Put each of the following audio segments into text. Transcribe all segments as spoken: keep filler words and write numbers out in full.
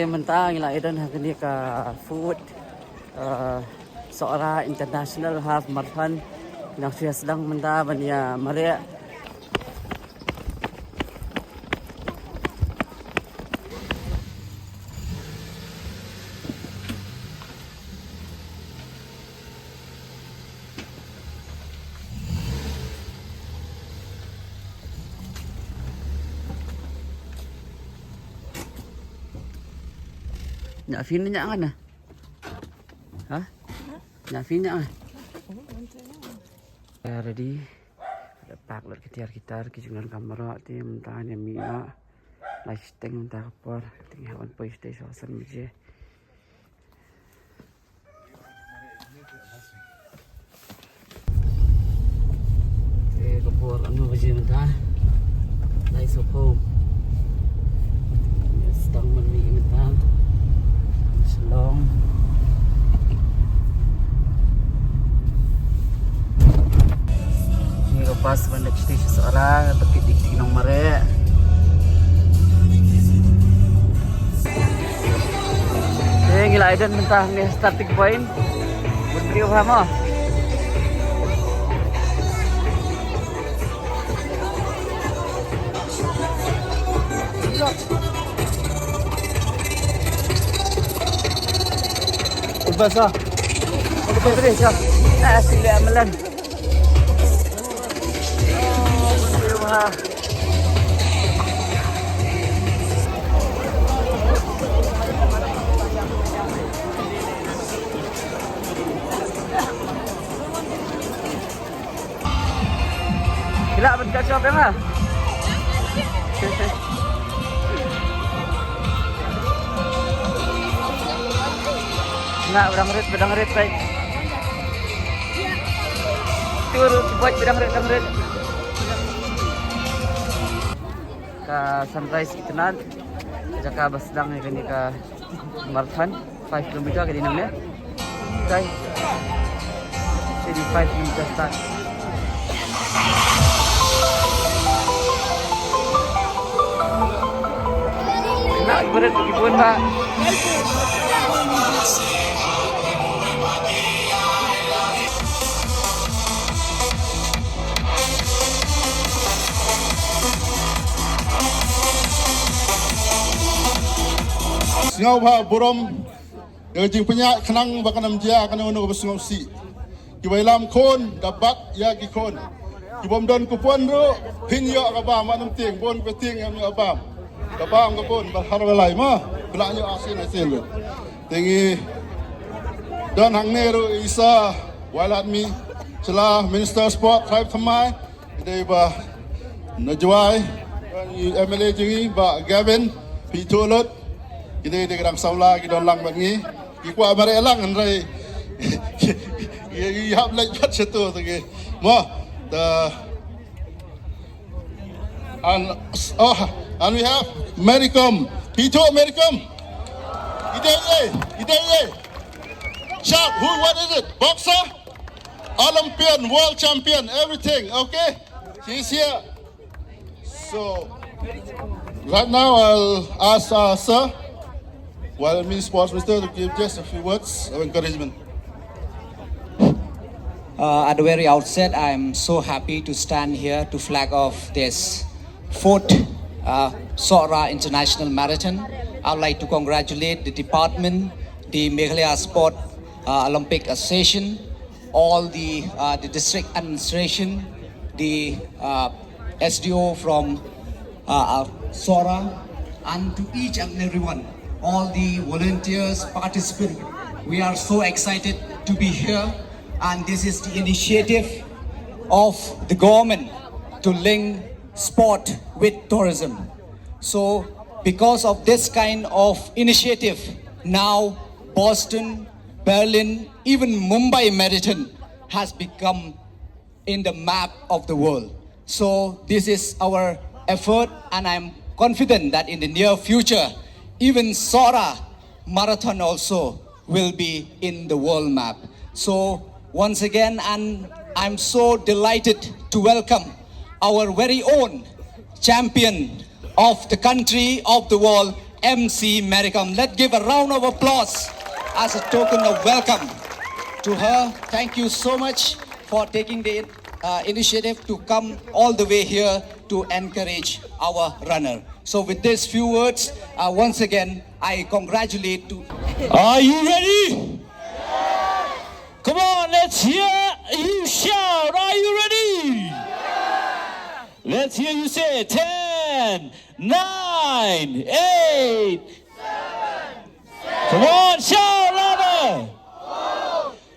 Mynta ngi la ïadon ha kane ka fourth, uh, Sohra International Half Marathon. Ngi dang shu ïa sdang mynta ban ïa mareh. Nya fin nya ngana. Ha? Nya fin nya. Ready. Ada pak lut ki tiar ki tar ki jingdonkam baroh te mynta ne mi ïa. Lai shiteng mynta ka por. Te ngi hap ban poi sha station baje. Te ka por ano baje mynta. Lai sopom. Sdang man mi mynta. Shillong. Ni ka bus ban leit sha Sohra, ka dei ki dik dik nong mareh. Eh, ngi la ïadon mynta ne starting point. Bun briew ha mo. Ulbasa. Ulbasa. Ah, sila malan. Kila ban ka shop ïa nga. Nga ba dang rit, ba dang rit, pai. Tur, buat ba dang rit, dang rit. Ka Sunrise Itynnad, jaka ba sdang ïa kane ka marathon, five kilometer ka dei nangne. Okay. Ka dei five kilometer start. Kena ki barit ki bun ba. Sngewbha burom ïa ka jingpynïaid khnang ba kan ym jia kano kano kaba sngewsih. Kiba ïalam khun da bat ïa ki khun. Ki bym don coupon ruh phin ïoh ka bam, ym tieng bun ba tieng ym ïoh bam. Ka bam ka bun ba har ba lai ma ba la ïoh arsien arsien. Te ngi don hangne ruh i Sir Wailadmiki Shylla, Minister Sport, Trai Thymmai. Ki dei ba na Jowai, i M L A jong ngi Bah Gavin, phi tuh lut. Ki dei dei ka dang samla ki don lang bad ngi. Ki kwah mareh lang hynrei ki hap leit pat shato te ki. Mo, the, and, oh, and we have Mary Kom. Phi tuh Mary Kom. Ki dei, ki dei. Shout, who, what is it? Boxer? Olympian, world champion, everything, okay? She's here. So, right now I'll ask, uh, Sir Wailadmiki, Sports Minister, to give just a few words of encouragement. Uh, at the very outset, I'm so happy to stand here to flag off this fourth, uh, Sohra International Marathon. I'd like to congratulate the department, the Meghalaya Sport, uh, Olympic Association, all the, uh, the district administration, the, uh, S D O from, uh, uh, Sohra, and to each and everyone, all the volunteers, participants. We are so excited to be here, and this is the initiative of the government to link sport with tourism. So, because of this kind of initiative, now Boston, Berlin, even Mumbai Marathon has become in the map of the world. So this is our effort, and I'm confident that in the near future, even Sohra Marathon also will be in the world map. So once again, and I'm so delighted to welcome our very own champion of the country, of the world, M C Maricom. Let's give a round of applause as a token of welcome to her. Thank you so much for taking the uh, initiative to come all the way here to encourage our runner. So, with these few words, uh, once again, I congratulate to. Are you ready? Come on, let's hear you shout. Are you ready? Let's hear you say ten, nine, eight. Come on, shout louder.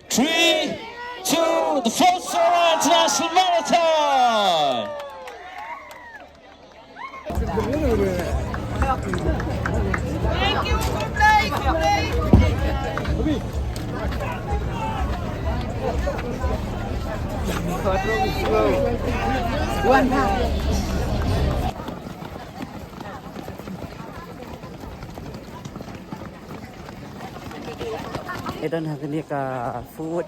Three, two, the first Sohra International Marathon. Ïa don hangne ka food,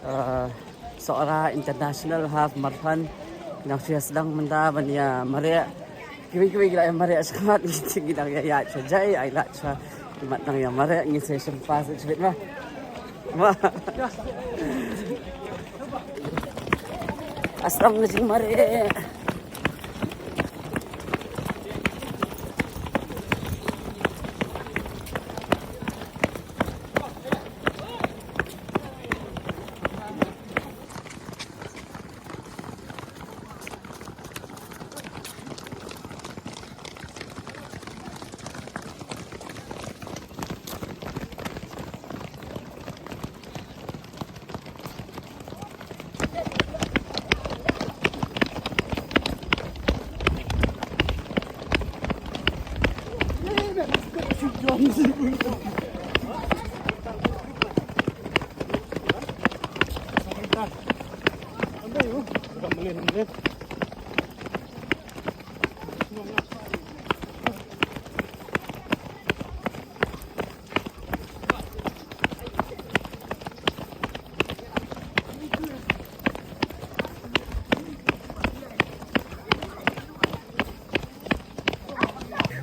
uh, Sohra International Half Marathon. Nang shu sdang mynta ban ïa mareh. Kiwei kiwei ki la ïa mareh shakhmat, ngi dang ïa ïaid sha jai, ai lad sha. Ki mat dang ïa mareh, ngin sa shim pas shibit ma. Ma. Asam na jingmareh.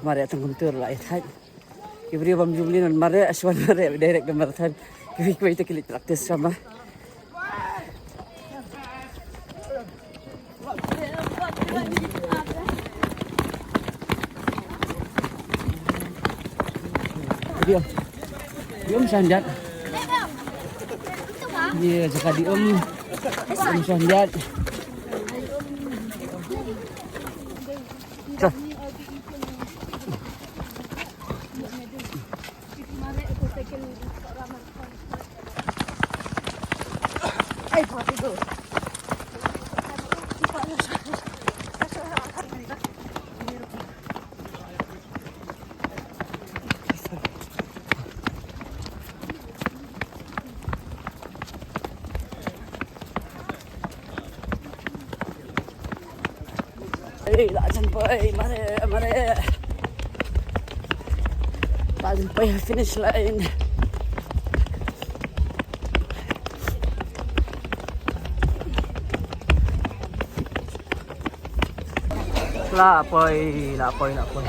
Mareh tang kumtur la ithai. Ki briew bym ju mlien mareh, shuwa mareh direct ka marathon. Kiwei kiwei te ki leit practice shama. Diam. Diam sanjat. Ye, jaka diam. Diam sanjat. Cah. Ei, la jan poi, mareh, mareh. La jan poi finish line. La poi, la poi, la poi.